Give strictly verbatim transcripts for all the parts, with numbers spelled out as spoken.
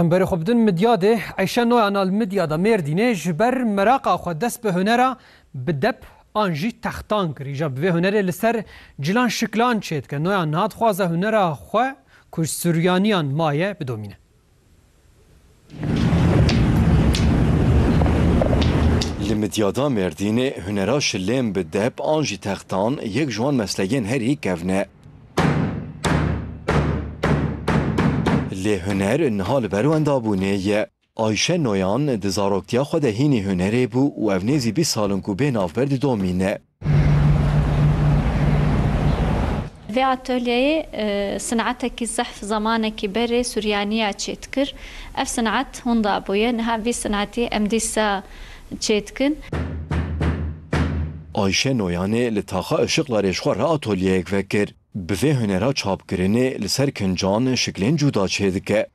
Em berê xwe bidin Midyadê. Eyşe Noyan a li Midyada Mêrdînê ji ber meraqa xwe dest bi hunera bi dep an jî textan kir. Îja bi vê hunerê li ser cilan şiklan çêdike. Noyan niha dixwaze hunera xwe ku ji Suryaniyan maye bidomîne. Li Midyada Mêrdînê hunera şilên bi dep an jî textan yek ji wan meslegên herî kevn e. Lê huner niha li ber wendabûnê ye. Ayşe Noyan di zaroktiya xwe de hînî hunerê bû û ev nêzî bîst sal in ku bê navber didomîne. Vê atolyeyê, e, sinetekî zehf zemanekî berê Suryaniya çêdikir. Ev sinet hûnda bûye. Niha vî sinetî em dîsa çêdikin. Ayşe Noyanê li taxa Işıklarê ji xwe re atolyeyek vekir. Bi vê hunera çapkirinê li ser kincan şiklên cuda çêdike.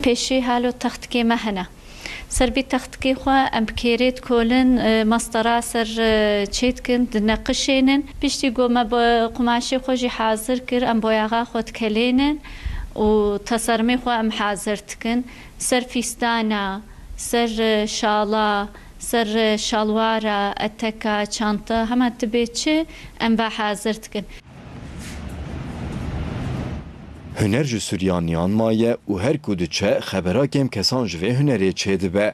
Pêşî halo textikê me hene. Ser vî textikê xwe em bi kêrê dikolin, e, mastera ser, e, çêdikin, dineqişênin. Piştî ku me bi qumaşê xwe jî hazir kir, em boyaxa xwe dikelênin û tesermê xwe em hazir dikin. Ser fîstana, ser, e, şala, ser, e, şalwara, eteka, çanta, hema dibê çi em va hazir dikin. Huner ji Suryaniyan maye û her ku diçe xebera kêm kesan ji vê hunerê çêdibe.